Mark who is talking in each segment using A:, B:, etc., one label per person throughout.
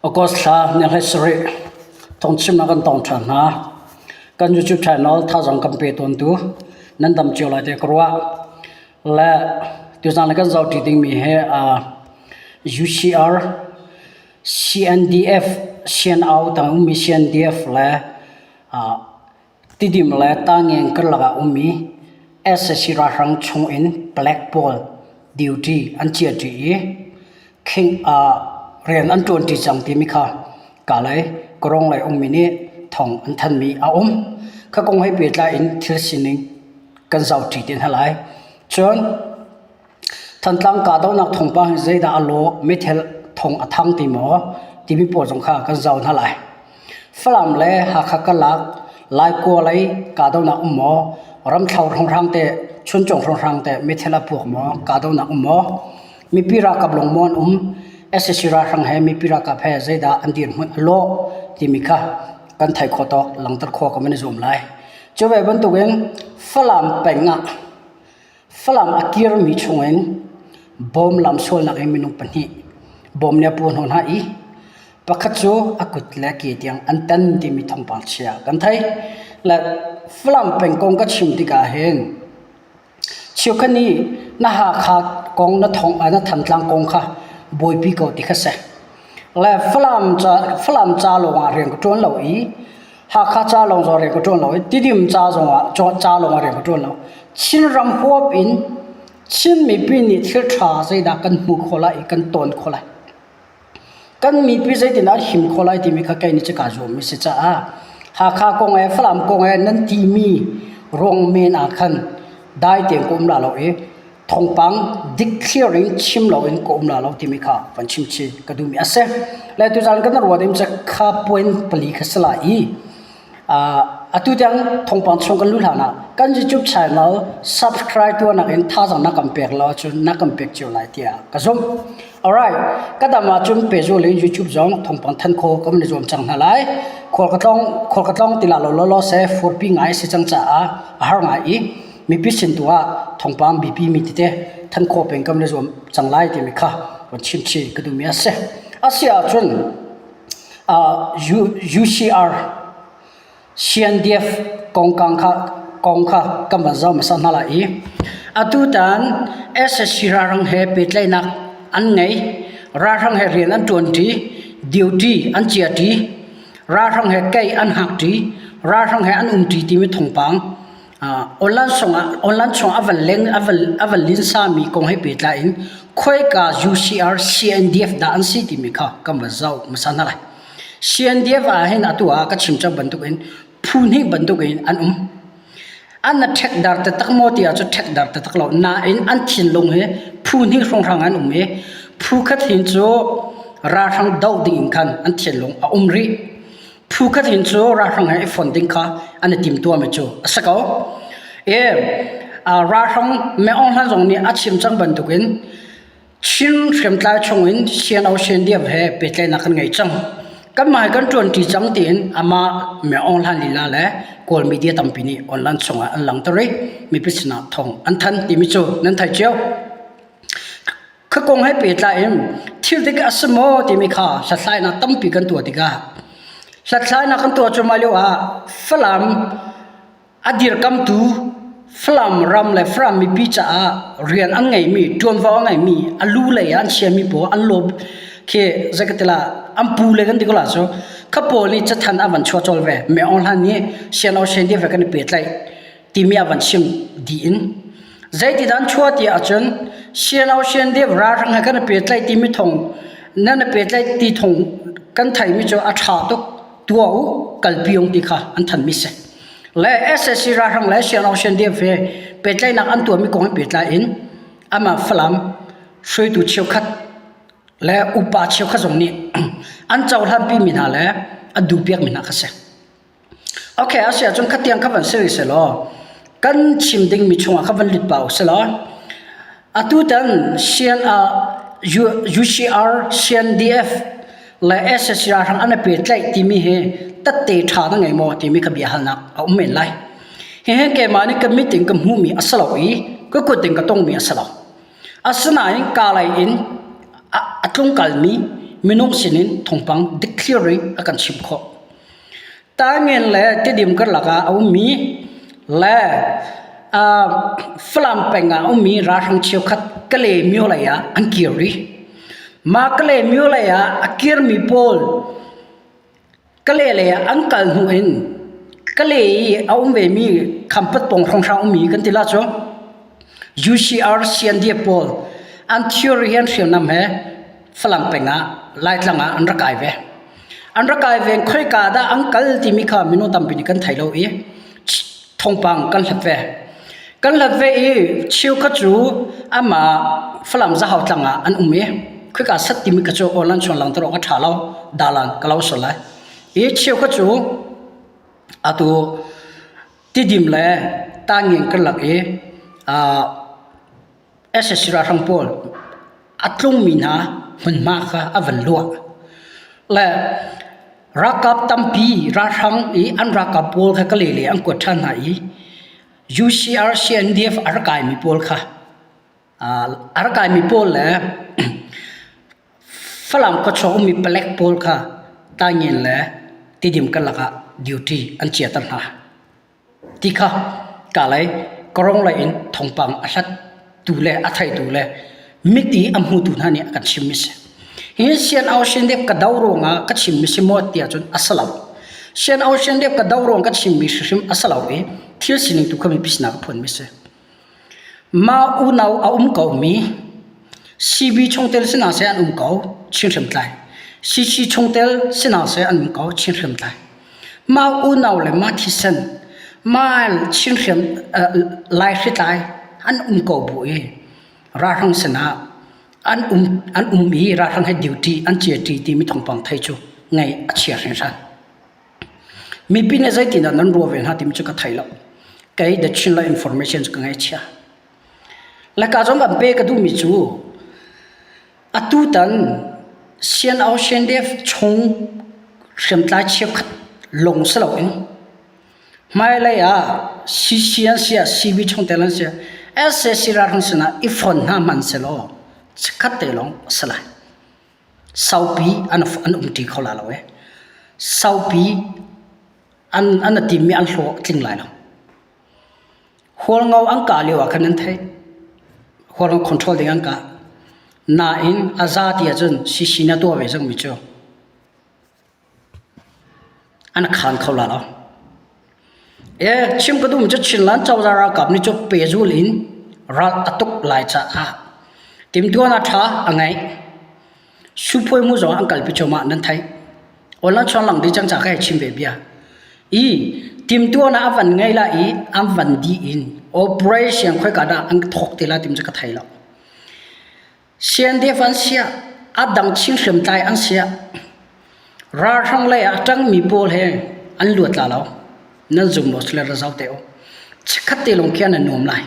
A: August thla ni 17 thawngchimnak kan tong ṭhan hna. Kan YouTube channel thazaang kan pe tawntu nan dam cio lai tiah ka ruah. Le tuzaan le kan zohṭi dingmi hi UCR CNDF CNO tang ummi CNDF le Tidim le Tangeng karlak ah ummi sac ralhrang chungin palek pawl duty an ciaṭi i khing ah rian an ṭuanṭi cang timi kha Kalay Kawrong lei ummi nih thawng an thanhmi a um. Kha kong he pehtlai in thil sining kan zohṭi te hna lai. Cun Thantlang kahdohnak thawngpang hi zeidah a lawh, meithal thawng a thang ti maw timi pawl zong kha kan zoh hna lai. Falam le Hakha karlak Laikua lei kahdohnak um maw, Ramthlo hrawnghrang teh, Chuncung hrawnghrang teh meithal a puak maw, kahdohnak um maw, mipi ralkap lawng maw an um, sac ralhrang he mipi ralkap he zeidah an dirhmun a lawh timi kha kan theih khawh tawk langhter khawh kan van i zuam lai. Cu ve bantukin Falam peng ah Falam a kirmi chungin bawm lamsualnak in minung pahnih bawm nih a pu hnawh hna i pakhat cu a kut le ke tiang an tan timi thawngpang chia kan thei. Le Falam peng kong ka chim tikah hin cheukhat nih na Hakha kong na thong na Thantlang kong kha buaipi ko ti kha si. Le Falam ca Falam ca lawngah rian ka ṭuan lo i Hakha ca lawng zong rian ka ṭuan lo i Tidim ca zongah ca lawng ah rian ka ṭuan lo. Chinram huap in Chin mipi nih thil ṭha zeidah kan hmuh khawh lai i kan tawn khawh lai. Kan mipi zeitindah an him khawh lai timi kha kei nih cu kaa zuammi si caah Hakha kong he Falam kong he nan timi ruang men ah khan dai tein ka um la lo i thawngpang dikthliar in chim loin ka um la lo timi kha van chim chih ka duhmi a si. Le tuzaan kan ruat in kha point pali kha si lai i atu tiang thawngpang chung kan lu hlan ah kan YouTube channel subscribe tuahnak in thazaang na kan pek lo ahcun na kan pek cio lai tiah ka zumh. Alright, ka dam ahcun pehzul in YouTube zong thawngpang than kho kan i zuam cang hna lai. Khual ka tlong khual ka tlong ti la lo law se furpi ngai si cang caah a har ngai i mipi sin tu ah thawngpang biapi mi tete than khawh peng kan i zuam cang lai timi kha van chim chih ka duhmi a si. A si ahcun UCR CNDF kongkang kha kong kha kan van zoh hmasa hna lai i atutan SSC ralhrang he pehtlaihnak an ngei ralhrang he rian an ṭuanṭi duty an ciaṭi ralhrang he kei an hngakṭi ralhrang he an umṭi timi thawngpang Online chungah online chungah a van leng a van a van linsa mi kong he pehtlai in khoika UCR CNDF dah an si timi kha kan van zoh hmasa hna lai. CNDF ah hin atu ah ka chim cang bantuk in phu hnih bantuk in an um. An na ṭhek dar taktak maw ti ahcun ṭhek dar taktak lo. Nain an thinlung hi phu hnih hrawnghrang an um i phu khat hin cu ralhrang doh ding in khan an thinlung a um rih. Phu khat in cu ralhrang he i fonh ding kha an i timtuahmi cu a si ko. I ralhrang Meng Aung Hlaing zong nih a chim cang bantukin Chin hriamtlai chungin CNO CNDF he pehtlaihnak kan ngei cang. Kanmah he kan ṭuanṭi cang tiin amah Meng Aung Hlaing lila le Kawl media tampi nih online chungah an langhter i mipi sinah thawng an thanh timi cu nan theih cio. Kha kong he pehtlai in thil dik a si maw timi kha hlathlainak tampi kan tuah tikah hlathlainak kan tuah cuahmah lio ah Falam a dirkamtu Falam ram le Falam mipi caah rian an ngeimi ṭuanvo a ngeimi a lu lei ah an chiami pawl an law khi zeikatila an pu le kan ti ko la cu kha pawl nih cathanh a van chuah colh ve. Meng Aung Hlaing nih CNO CNDF he kan i pehtlaih timi a van chim dih in zeitidah an chuah ti ahcun CNO CNDF ralhrang he kan i pehtlaih timi thong nan i pehtlaih ti thong kan theimi cu a ṭha tuk tuah u kalpi ung ti kha an thanmi si le SSC ralhrang le CNO CNDF he pehtlaihnak an tuahmi kong he pehtlai in amah Falam hruaitu cheukhat le upa cheukhat zong nih an cohlanpi mi hna le an duhpiakmi hna kha si. Okay, a si ahcun khatiang kha van si rih sehlaw kan chim dingmi chungah kha van lut pah u silaw atutan CN, UCR, CNDF le SSR hrang an i pehtlaih timi hi tatte ṭha na ngei maw timi kha bia halnak a um men lai. Hihi keimah nih ka mit in ka hmuhmi a si lo i ka kut in ka tongmi a si lo. Asinain kalay in a tlungkalmi minung sinin thawngpang dikthliar in a kan chimh khawh. Taingen le Tidim karlak ah a ummi le Falam peng ah a ummi ralhrang cheukhat Kale myo lei ah an kir rih. Mah Kale myo lei ah a kirmi pawl Kale lei ah an kal hnu in Kale i a um vemi Khampat pawng hrawnghrang ummi kan ti la cu UCR CNDF pawl an theory he an hriamnam he Falam peng ah Laitlang ah an rak kai ve. An rak kai ve khoika dah an kal timi kha minung tampi nih kan thei lo i thawngpang kan hlat ve. Kan hlat ve i cheukhat cu amah Falam Zahau tlang ah an um i khoika sat timi kha cu online chuan langter awk a ṭha lo dalan ka lo sual lai. I cheukhat cu atu Tidim le Tangying karlak i sac ralhrang pawl a tlungmi hna hmunhma kha a van luah. Le ralkap tampi ralhrang i an ralkap pawl kha Kalay lei an kuat ṭhan hna i UCR CNDF a rak kaimi pawl kha a rak kaimi pawl le Falam khuachuak ummi palek pawl kha Taingen le Tidim karlak ah duty an chiahter hna. Ti kha kalay Karong lei in thawngpang a hlattu le a theitu le mit i a hmutu hna nih a kan chimmi si. Hi Sian Ocean Dep ka do ruangah ka chimmi si maw tiah cun a si lo. Sian Ocean Dep ka do ruang ka chimmi hrimhrim a si lo i thil sining tu kha mipi sinah ka phuanmi si. Mah unau a um komi CB chungtel sinah seh an um ko Chin hriamtlai. CC chungtel sinah seh an um ko Chin hriamtlai. Mah unau le mah thisen mah Chin hriam Lai hritlai an um ko bu i ralhrang sinah an um an um i ralhrang he duty an ciaṭi timi thawngpang thei cu ngaih a chia hringhran. Mipi nih zeitindah nan ruah ve hna timi cu ka thei lo. Kei The Chinland Information cu ka ngaihchia. Laka zong kan pe ka duhmi cu atutan Sian Ocean Def chung hriamtlai cheukhat lawng si loin hmailei ah CC an si ah CB chungtel an si ah sac ralhrang sinah i fon hna hmanh sehlaw chikkhat te lawng a si lai. Saupi an an umṭi kho lai lo ee. Saupi an an a timmi an hlawh a tling lai lo. Hualngo an kah lio ah khan an theih. Hualngo control ding an kah. Nain a za ti ahcun CC na tuah ve cangmi cu An khaan kho la lo. E chim ka duhmi cu Chinland cozah ralkap nih cu pehzul in ral a tuk lai caah timhtuahnak ṭha a ngeih. Suphuai mu zong an kalpi cuahmah nan theih. Online chuang lang dih cang ca ka hei chim ve bia. I timhtuahnak a van ngei la i an van dih in operation khoika dah an thawk te la tim cu ka thei lo. CNDF an siah, a dang Chin hriamtlai an siah, ralhrang lei ah a ṭangmi pawl he an luat la lo. Nan zum lo sile ra zoh te u. Chikkhat te lawng khi an i nuam lai.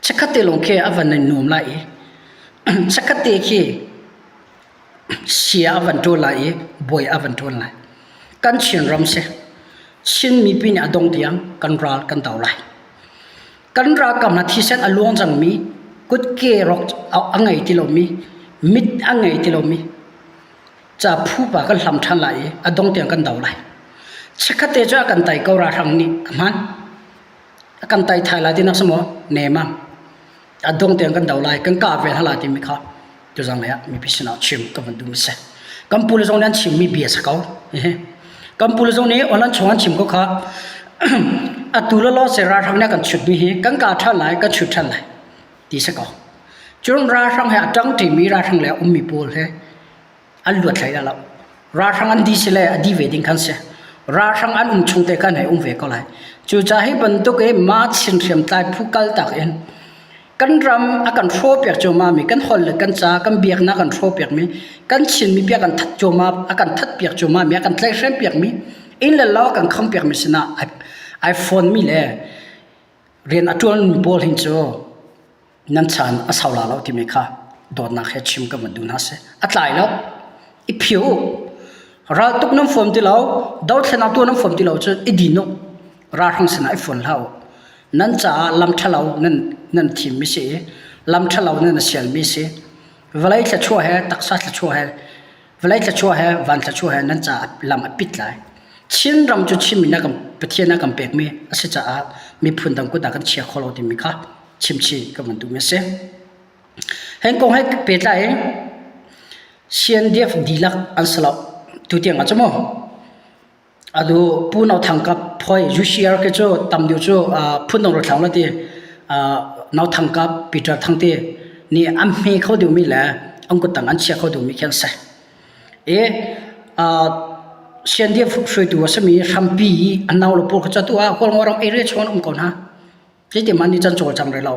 A: Chikkhat te lawng khi a van i nuam lai i chikkhat te khi sia a van ṭawl lai i bawi a van ṭawl lai. Kan Chinram si. Chin mipi nih a dong tiang kan ral kan do lai. Kan ralkap hna thisen a luang cangmi, kutke rawk a ngei ti lomi, mit a ngei ti lomi ca phupa kan hlam ṭhan lai i a dong tiang kan do lai. Chikkhat te cu a kan tai ko ralhrang nih a hmaan. A kan tai thai lai tinak si maw? Nemang. A dong tiang kan do lai, kan kah ve hna lai timi kha tuzang lei ah mipi sinah chim ka van duh mi si. Kan pule zong nih an chimmi bia si ko. Kan pule zong nih online chung an chim ko kha atu lawlaw se ralhrang nih a kan chut mi hi kan kah ṭhan lai, kan chut ṭhan lai ti si ko. Cun ralhrang he a ṭangṭimi ralhrang le a ummi pawl he an luat hlei lo. Ralhrang an di si le a di ve ding khan si. Ralhrang an um chung te khan hei um ve ko lai. Cucaah hi bantuk i mah Chin hriamtlai phu kal tak in kan ram a kan hrawhpiak cuahmah mi kan holh le kan ca kan biaknak kan hrawhpiak mi kan Chin mipi a kan that cuahmah a kan that piak cuahmah mi a kan tlaihhrem piak mi inn le lo a kan kham piak mi sinah ai ai fawn mi le rian a tuan mi pawl hin cu nan chan a sau la lo timi kha dawtnak he chim ka van duh hna seh. A tlai lo. I phio u. Raltuk nan fuam ti lo, dothlennak tuah nan fuam ti lo cun i din u. Ralhrang sinah i fuan hlah u. Nan caah lam ṭhalo nan nan thimmi si i lam ṭhalo nan sialmi si. Vawlei thluachuah he taksa thluachuah he. Vawlei thluachuah he van thluachuah he nan caah lam a pit lai. Chin ram cu Chinmi na kan Pathian a kan pekmi a si caah miphun dang kut ah kan chia kho lo timi kha chimchih ka van duhmi a si. Hi kong he pehtlai in CNDF dihlak an si lo. Tutiang ah cu mu. Atu Pu No Thang Kap phoi UCR ke cu tam deuh cu phun dang thlang la ti No Thang Kap Peter Thang te nih an hme kho deuhmi le an kuttang an chia kho deuhmi khi an si. I CNDF hruaitu a simi hrampi i a nau le pawl kha cu atu ah Hualngo ram area chung an um ko hna. Zeitin an i can cawlcang rih lo.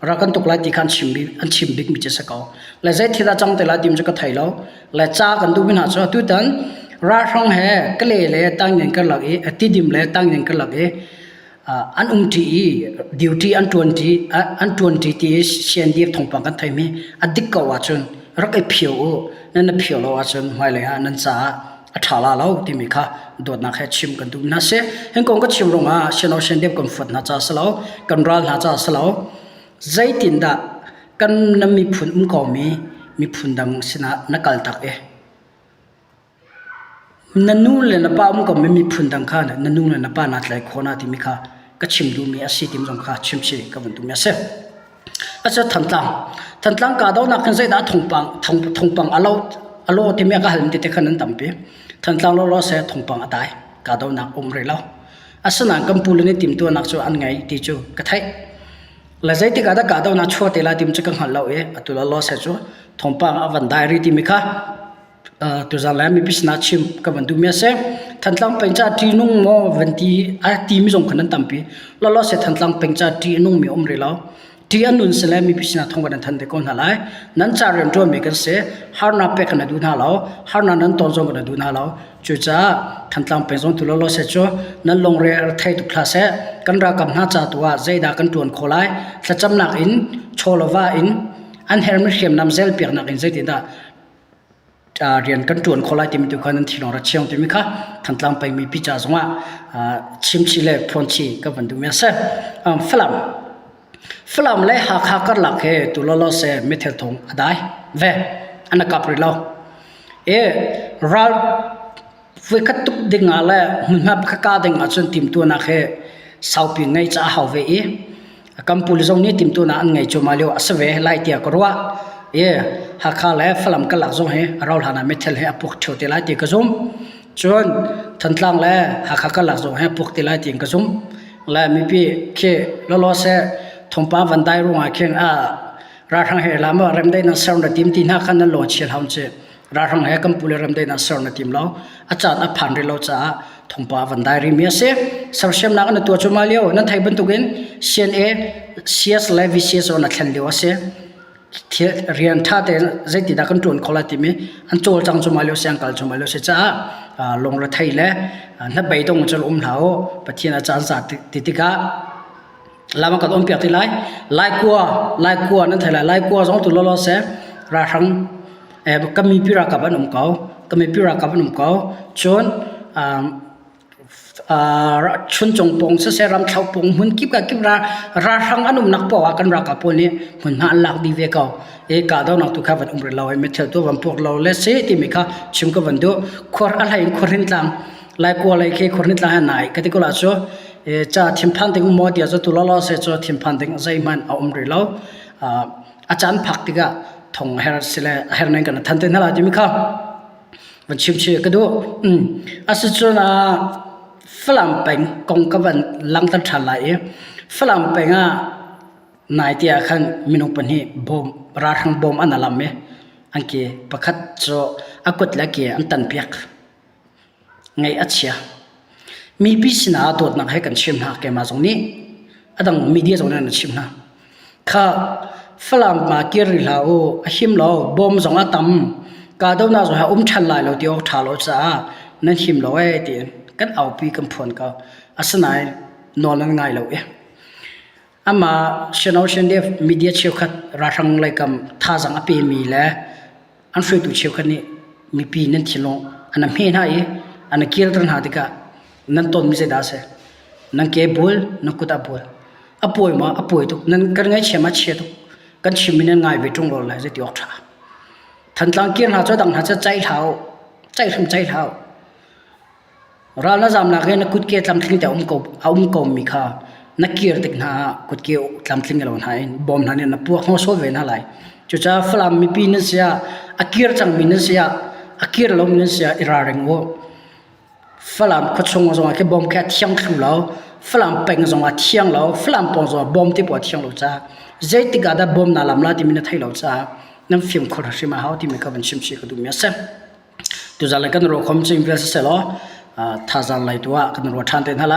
A: Rak kan tuk lai ti kha an chim an chim bikmi cu a si ko. Le zei thil a cang te lai ti cu ka thei lo. Le ca kan duhmi hna cu atutan ralhrang he Kale le Tangyen karlak i Tidim le Tangyen karlak i an umṭi i duty an ṭuanṭi an ṭuanṭi ti i CNDF thawngpang kan theimi a dik ko ahcun rak i phio u. Nan i phio lo ahcun hmailei ah nan caah a ṭha la lo timi kha dawtnak he chim kan duh hna si. Hin kong ka chim ruangah siano siandep kan fuat hna ca si lo, kan ral hna ca si lo. Zeitindah kan na miphun um komi miphun dang sinah na kal tak i na nu le na pa um komi miphun dang kha na nu le na pa naa tlai khawh na timi kha ka chim duhmi a si timi zong kha chimchih ka van duhmi a si. Asa Thantlang. Thantlang kahdohnak khin zeidah thawngpang thawngpang a lo a lo timi a ka hal ti te khan an tampi. Thantlang lawlaw seh thawngpang a dai. Kahdohnak um rih lo. Asinain kan pu le nih timhtuahnak cu an ngei ti cu ka theih. Le zeitik ah dah kahdohnak chuah te lai timi cu ka hngal lo i atu lawlaw seh cu thawngpang a van dai rih timi kha tuzan le mipi sinah chim ka van duhmi a si. Thantlang peng ca ṭihnung maw van ti a timi zong khan an tampi. Lawlaw se Thantlang peng ca ṭih a nungmi um rih lo. Ṭih a nun si le mipi sinah thong kan in thanh te ko hna lai. Nan ca rianṭuanmi kan si. Harnak pek kan duh hna lo. Harnak nan ton zong kan duh hna lo. Cucaah Thantlang peng zong tu lawlaw se cu nan lungre thei tuk hlah seh. Kan ralkap hna ca tu ah zeidah kan ṭuan khawh lai. Thlacamnak in, chawlawva in, an hermi hriamnam zelpiaknak in zeitindah rian kan ṭuan khawh lai timi tu kha nan thinlung rak chiang timi kha Thantlang pengmi pi ca zongah chimchih le phuanchih ka van duhmi a si. Falam Falam le Hakha karlak he tu lawlaw se mithel thong a dai ve an kap rih lo. E ral voikhat tuk ding ah le hmunhma pakhat ka ding ahcun timtuahnak he saupi ngei ca a hau ve i kan pule zong nih timtuahnak an ngei cuahmah lio a si ve lai tiah ka ruah. I Hakha le Falam karlak zong hi a rauh hlan ah meithal he a puak ṭheo te lai ti ka zumh. Cun Thantlang le Hakha karlak zong hi a puak te lai tiin ka zumh. Le mipi khi lawlaw seh thawngpang van dai ruangah khin a ralhrang he la maw remdaihnak ser na tim ti hna khan nan lung a chia hlah un ci. Ralhrang he kan pule remdaihnak ser na tim lo. A caan a phan rih lo caah thawngpang van dai rihmi a si. Sersiamnak an tuah cuahmah lio nan theih bantukin CNA, CS le VCS na thlen lio a si. Rian ṭha tein zeitindah kan ṭuan khawh lai timi an cawlcang cuahmah lio a si, an kal cuahmah lio a si caah lungrethei le hnabei dong cun um hlah u. Pathian a caan za ti tikah lam a kan onpiak ti lai. Laikua, Laikua nan thei lai. Laikua zong tu lawlaw seh ralhrang kan mipi ralkap an um ko. Kan mipi ralkap an um ko. Cun Chuncung pawng siseh ramthlo pawng hmun kip ka kip ralhrang an umnak paoh ah kan ralkap pawl nih hmunhma an lak dih ve ko. I kahdohnak tu kha van um rih lo i meithal tu van puak lo le si timi kha chim ka van duh. Khuar a hlei in khuahrin tlang Laikua lei khi khuahrin tlang he nai ka ti ko la cu ca thinphan ding um maw tiah cu tu lawlaw se cu thinphan ding zeihmanh a um rih lo. A caan phak tikah thong her sile her ning kan than te hna lai timi kha van chim chih ka duh. Asicun ah Falam peng kong ka van langhter ṭhan lai i Falam peng ah naite ah khan minung pahnih bawm ralhrang bawm an alam i an ke pakhat cu a kut le a ke an tanpiak. Ngaih a chia. Mipi sinah dawtnak he kan chim hna keimah zong nih a dang media zong nih an chim hna. Kha Falam ma kir rih hlah u a him lo bawm zong a tam kahdohnak zong a um ṭhan lai lo ti awk ṭha lo caah nan him lo ee tiin kan aupi kan phuan ko. Asinain nawl nan ngai lo i amah Shan Ocean media cheukhat ralhrang leikam thazaang a pemi le an hruaitu cheukhat nih mipi nan thinlung an hme hna i an kirter hna tikah nan tonmi zeidah a si? Nan ke bul, nan kut ah bul. A pawi maw? A pawi tuk. Nan kan ngaihchia ma chia tuk. Kan chimmi nan ngai ve ṭung lo lai zeiti awk ṭha. Thantlang kir hna cu dang hna cu caih hlah u. Ceih hrim ceih hlah u. Ral na zaamnak i na kutke tlamtling te a um ko a um komi kha na kir tik hna ah kutke tlamtling lo hna in bawm hna nih na puak hnawh sual ve hna lai. Cucaah Falam mipi nan si ah a kir cangmi nan si ah a kir lomi nan si ah i ralring u. Falam khuachung zongah khi bawm khi a thiang thlu lo. Falam peng zongah a thiang lo. Falam pawng zongah bawm ti poh a thiang lo caah zeitik ah dah bawm naa lam la timi na thei lo caah nan fimkhur hrim a hau timi kha van chim chih ka duhmi a si. Tuzaan le kan ruahkhom cu in vial siseh law thazaang lei tu ah kan ruah ṭhan te hna lai.